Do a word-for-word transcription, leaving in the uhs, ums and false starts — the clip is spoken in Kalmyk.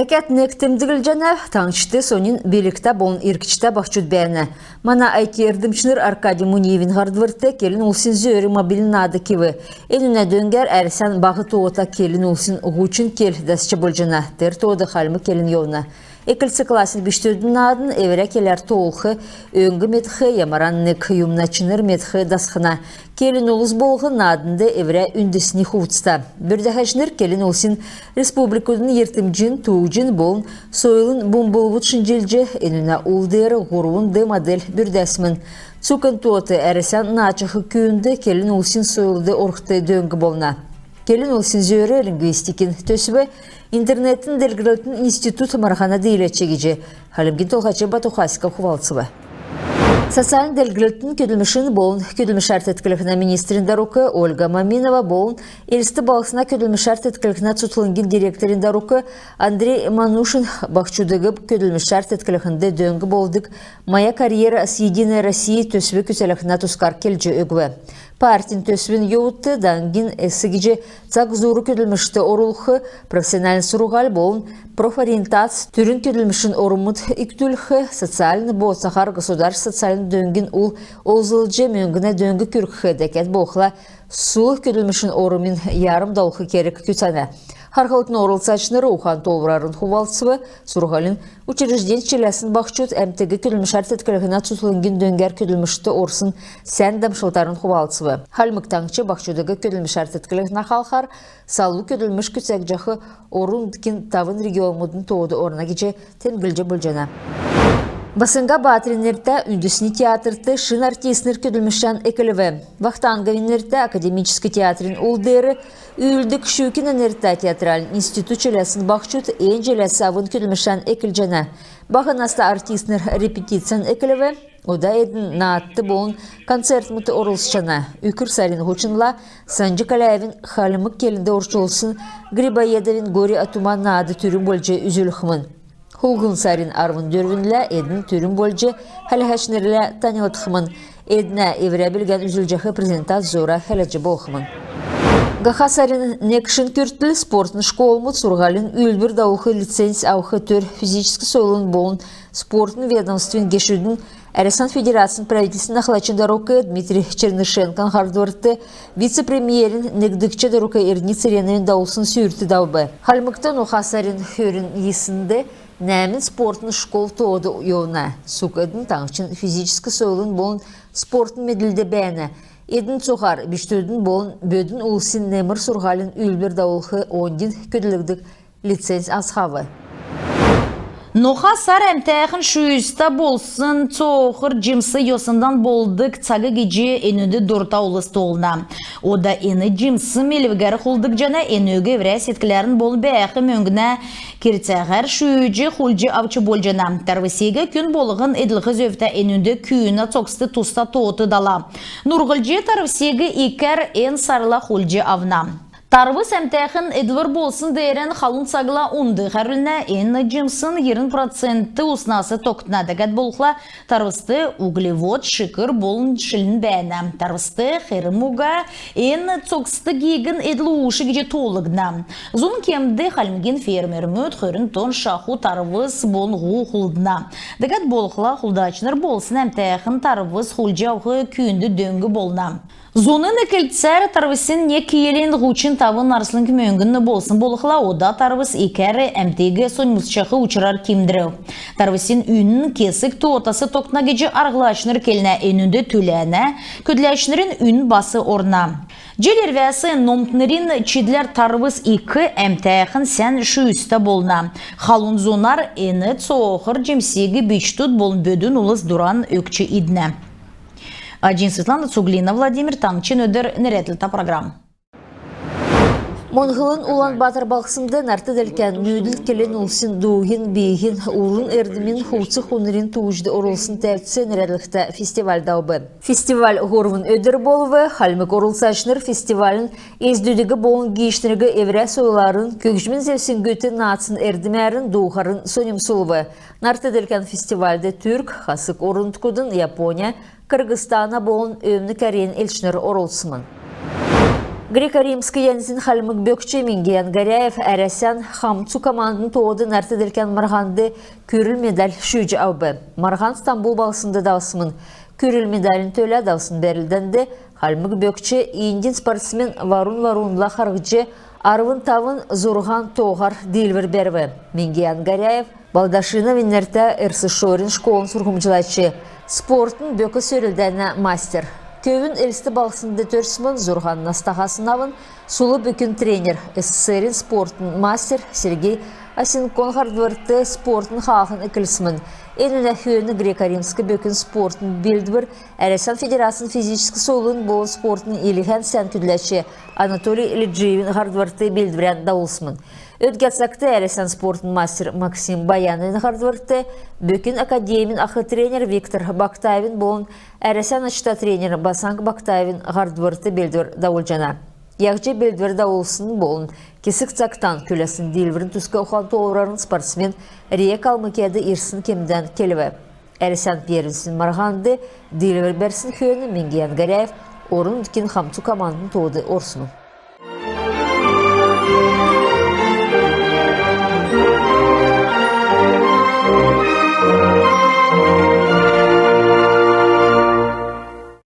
Дәкәд нег темдглҗәнәв: таңһчд соньн билгтә болн иргчтә баһчуд бәәнә. Мана айти эрдмчнр Аркадий Муниевин һардврт келн улсин зөөр мобильн наад кев. Энүнә дөңгәр Әрәсән баһ тоота келн улсин һучн кел дасч болҗана. Тер тоод хальмг келн йовна. Эклц классин бичкдүдин наадн эврә келәр тоолх, өңг медх, ямаран нег юмна чинр медх дасхна. Келн улс болһн нааднд эврә үндсни хувцта. Бүрдәһәчнр келн улсин республикудын йиртмҗин, тууҗин болн сойлын бумблвуд шинҗлҗ, энүнә ул деер һурвн Д модель бүрдәсмн. Цуг эн тоот Әрәсән наадҗах күүнд келн улсин сойлд орхд дөң болна. Келн улсин зөөр лингвистикин төсв интернетин делгрлтин институт марһана дииләч гиҗ Хальмгин Толһач Бату Хасиков хувалцв. Социальн делгрлтин, көдлмшин болн көдлмшәр теткллһнә министрин дарук Ольга Маминова болн Элст балһсна көдлмшәр теткллһнә цутхлңгин директорин дарук Андрей Манушин баһчудыг көдлмшәр теткллһнд дөң болдг «Моя карьера с Единой Россией» төсв күцәлһнә тускар келҗ өгв. Партин төсвин йовудт даңгин эс гиҗ цаг зуур көдлмшт орулх, профессиональн сурһуль болн профориентац, түрүн көдлмшин ормд икдүлх, социальн бооцаһар государств социальн дөңгин ул олзлҗ мөңгнә дөң күргх, дәкәд болхла сул көдлмшин ормин ярмдалх керг күцәнә. Харһлтын орлцачнр ухан-тоолврарн хувалцв. Сурһулин учреждень чиләсн баһчуд әмтиг көдлмшәр теткллһнә цутхлңгин дөңгәр көдлмшт орсн сән дамшлтарн хувалцв. Хальмг Таңһч баһчудыг көдлмшәр теткллһнә халхар салу көдлмш күцәгдҗәх орн-нутгин тавн регионмудын тоод орна гиҗ темдглҗ болҗана. Баснга Баатрин нертә үндсни театрт шин артистнр көдлмшән эклв. Вахтанговин нертә академическ театрин ул деер үүлддг Щукина нертә театральн институт чиләсн баһчуд эн җиләс авн көдлмшән эклҗәнә. Баһ наста артистнр репетицән эклв. Ода эдн наадт болн концертмүдт орлцҗана. Үкр сарин һучнла Санҗ Каляевин хальмг келнд орчулсн Грибоедовин «Горе от ума» наад түрүн болҗ үзүлхмн. Хулһн сарин арвн дөрвнлә эдн түрүн болҗ хәләһәчнрлә таньлдхмн. Эднә эврә билгән үзүлҗәх презентац зура хәләҗ болхмн. Һаха сарин негн күртл спортын школмуд сурһулин үүлдвр давулх лицензь авх төр физическ сойлын болн спортын ведомствин гешүдин Әрәсән Федерацин правительствин ахлачин дарук Дмитрий Чернышенкон һардврт вице-премьерин негдгч дарук Эрдни Цереновин давулсн сүүрт давв. Хальмгт ноха сарин хөрн йиснд нәәмн спортын школ тоод йовна. Цуг эдн таңһчин физическ сойлын болн спортын медлд бәәнә. Эдн цуһар бичкдүдин болн бөдүн улсин немр сурһулин үүлдвр давулх оньдин көдлдг лицензь авв. Ноха сар әмтәхн шүүстә болсн цоохр җимс йосндан болдг цаг гиҗ энүнд дурта улс тоолна. Ода эн җимс милвгәр хулдгдҗана, энүг эврә седкләрн болн бәәх мөңгнә кирцәһәр шүүҗ хулдҗ авч болҗана. Тарвсиг күн болһн эдлх зөвтә, энүнд күүнә цогцд туста тоот дала. Нурһлҗ тарвсиг икәр эн сарла хулдҗ авна. Тарвс әмтәхн эдлвр болсн деерән халун цагла унд хәрүлнә. Эн җимсин йирн процент уснас тогтна. Дәкәд болхла тарвст углевод, шикр болн шилн бәәнә. Тарвст херм уга, эн цогцд гиигн эдл-ууш гиҗ тоолгдна. Зуна кемд хальмгин фермермүд хөрн тонн шаху тарвс болн һу хулдна. Дәкәд болхла хулдачнр болсн әмтәхн тарвс хулдҗ авх күүнд дөң болна. Зуна эклцәр тарвсин нег килин һучн тавн арслң мөңгн болсн болхла, ода тарвс икәр әмтиг соньмсҗах учрар кимдрв. Тарвсин үнн кесг тоотас тогтна гиҗ арһлачнр келнә. Энүнд түләнә көдләчнрин үнн бас орна. Җил ирвәс номтнрин чидләр тарвс ик, әмтәхн сән шүүстә болна. Халун зунар эн цоохр җимсиг бичкдүд болн бөдүн улс дуран өгч иднә. Аҗин Светлана, Цуглина Владимир, «Таңһчин өдр» нерәдлтә программ. Моңһлын Улан-Батр балһснд нарт делкән нүүдл келн улсин дууһин, бииһин, урн эрдмин, хувц-хунрин тууҗд орулсн тәвц нерәдлһтә фестиваль давв. Фестиваль һурвн өдр болв. Хальмг орлцачнр фестивалин эздүдиг болн гиичнриг эврә сойларн, көгҗмин зевсгүд, нацин эрдмәрн, дууһарн соньмсулв. Нарт делкән фестивальд түрк, хасг орн-нутгудын, Япония, Кыргызстана болн Өмн Кореян элчнр орлцсмн. Греко-римск янзин хальмг бөкч Мингиян Горяев Әрәсән хамцу командын тоод нарт-делкән марһанд күрл медаль шүүҗ авв. Марһан Стамбул балһснд давсмн. Күрл медалин төлә давсн бәрлдәнд хальмг бөкч Индин спортсмен Варун Варунла харһҗ, арвн тавн зурһан тооһар диилвр бәрв. Мингиян Горяев Балдашиновин нертә РСШОР-ин школын сурһмҗлач, спортын бөк сөрлдәнә мастер. Көвүн Элст балһснд төрсмн. Зурһан настаһасн авн сул бөкин тренер, СССР-ин спортын мастер Сергей Осинкон һардврт спортын хаалһн эклсмн. Энүнә хөөн греко-римск бөкин спортын белдвр Әрәсән Федерацин физическ сойлын болн спортын йилһән сән көдләч Анатолий Лиджиевин һардврт белдврән давулсмн. Өдгә цагт Әрәсән спортын мастер Максим Баяновин һардврт бөкин академин ах тренер Виктор Бактаевин болн Әрәсән ачта тренер Басанг Бактаевин һардврт белдвр давулҗана. Яһҗ белдвр давулсн болн кесг цагтан күләсн диилврин туск ухан-тоолврарн спортсмен РИА Калмыкияд ирсн кемдән келв. Әрәсән первенствин марһанд диилвр бәрсн хөөн Мингиян Горяев орн-нутгин хамцу командын тоод орсмн.